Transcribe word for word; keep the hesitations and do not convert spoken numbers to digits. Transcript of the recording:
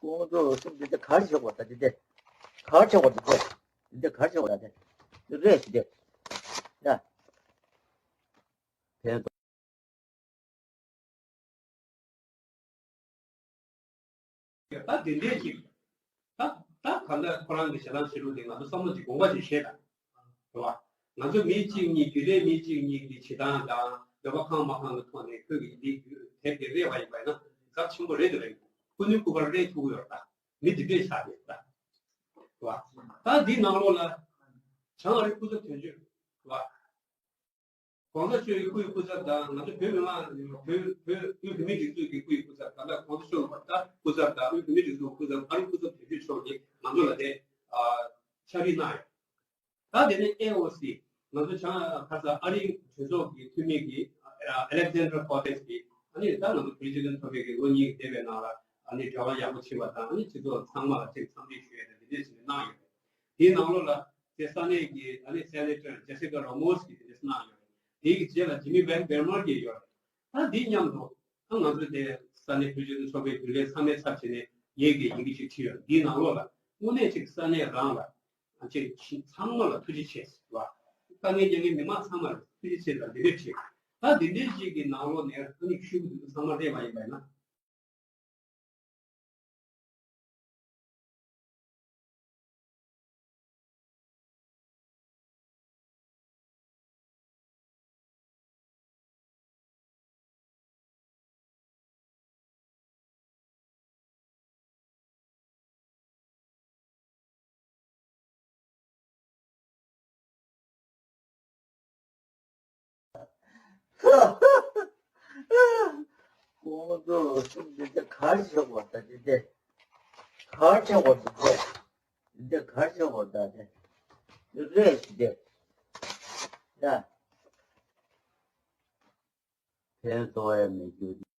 ཁོང་ཚོ་གསུམ་འདི་འདྲ་གར་ཆོག་པ་ད་འདི་འདྲ། གར་ཆོག་པ་འདི་འདྲ། འདི་འདྲ་གར་ཆོག་པ་ད་འདི་འདྲ་རེད་ཟེར་ཏེ། ཡ། དེ་ད་དེ་འདྲས་ཅིག་ད་ད་ག་འདྲ་ཁོ་རང་གི་ཞེ་སྡང་ཞེ་དྲུང་དེ་ང་ཚོ་བསམ་བློ་ཅིག་དགོངས་པ་ཅིག་བཞེས་དང་། རེད་བ། ང་ཚོ་མི་གཅིག་གཉིས་རྒྱུད་ལས་མི་གཅིག་གཉིས་ཀྱི་བྱེད་སྟངས་དང་འདོད་པ་ཁེངས་མ་ཁེངས་ཀྱི་ཐོག་ནས་ཁོས་ཀྱི་འདི་རྒྱུད་དེབ་དེ་རེད་བ་ཡིན་པ་ཡིན་ན་ཚབས་ཆེན་པོ་རེད་དེ་རེད། ཁུ་ནུ་ཁུ་པར་རེད་ཐུག་ཡོད་ད། མི་འདི་འདྲས་ཆགས་ཡོད་ད། རེད་བ། ད་འདི་ནང་ལོགས་ལ་བྱང་ཨ་རི་སྐུ་ཚབ་དོན་གཅོད་རེད་བ། གོང་ས་མཆོག་གི་སྐུའི་སྐུ་ཚབ་དང་ང་ཚོ་བོད་མི་མང་བོད་བོད་དབུས་བོད་མིའི་སྒྲིག་འཛུགས་ཀྱི་སྐུའི་སྐུ་ཚབ་ད་ལྟ་གོང་ས་མཆོག་ད་སྐུ་ཚབ་དང་དབུས་བོད་མིའི་སྒྲིག་འཛུགས་སྐུ་ཚབ་ཨ་རིའི་སྐུ་ཚབ་དོན་གཅོད་མཆོག་གིས་ང་ཚོ་ལ་དེ་ཕྱག་བྲིས་གནང་ཡོད། ད་དེ་ནས་ཨེ་ཨོ་སི་ང་ཚོ་བྱང་ཁ་ས་ཨ་རིའི་གྲོས་ཚོགས་ཀྱི་འཐུས་མི་གི་ཨ་ལེག་ཛན་ཌར་ཀོ་ཏེས་གི་ཨ་ནི་ད་ང་ཚོ་བྷི་རི་ཛི་ཌེན་ཐོབ་པའི་གི་ལོ་གཉིས་ཀྱི་འདས་པའི་ནང་ལ་ཨ་ནི་འབྲེལ་བ་ཡག་པོ་ཕྱིན་པ་དང་ཨ་ནི་སྤྱི་ཚོགས་ཚང་མ་ལ་ཅིག་འཚམས་འདྲི་ཞུ་ཡས་དང་དེ་འདྲས་ཞིག་གནང་ཡོད་རེད། དེའི་ནང་ལོགས་ལ་དེ་ས་གནས་ཀྱི་ཨ་ནི་སེ་ནེ་ཊར་ཇེ་སི་ཀ་ར་མོ་སི་གི་དེ་འདྲས་གནང་ཡོད་རེད། དེའི་རྗེས་ལ་ཇི་མི་བྷེ་བྷེར་མར་གྱིས་ཡོད་རེད། ད་འདི་མཉམ་དུ་ད་ང་ཚོ་དེ་ས་གནས་བོད་ཆེན་ཚོགས་པའི་རྒྱུན་ལས་ཚང་མའི་ཚབ་བྱས་ནས་ངེད་ཀྱིས་ཡི་གེ་ཅིག་བྲིས་ཡོད། འདིའི་ནང་ལོགས་ལ་དངོས་གནས་ཅིག་ས་གནས་རང་ལ་ཨ་ཅིག་ཚང་མ་ལ་ཐུགས་རྗེ་ཆེ་ཟེར་བ། དཀའ་ངལ་མྱངས་མཁན་མི་མང་ཚང་མ་ལ་ཐུགས་རྗེ་ཆེ་ལ་འདི་འདྲས་བྲིས། ད་འདི་འདྲས་ཅིག་གི་ནང་ལོགས་ནས་ཨ་ནི་ཤུགས་འདི་ཚང་མ་སླེབས་པ་ཡིན་པ་ཡིན་ན། ཁོང་ཚོ་གསུམ་འདི་འདྲ་གར་ཆོག་པ་ད་འདི་འདྲ། གར་ཆོག་པ་འདི་འདྲ། འདི་འདྲ་གར་ཆོག་པ་ད་འདི་འདྲ་རེད་འདི་འདྲ། ཡ། ཕན་ཐོགས་ཡ་མེད་རྒྱུ།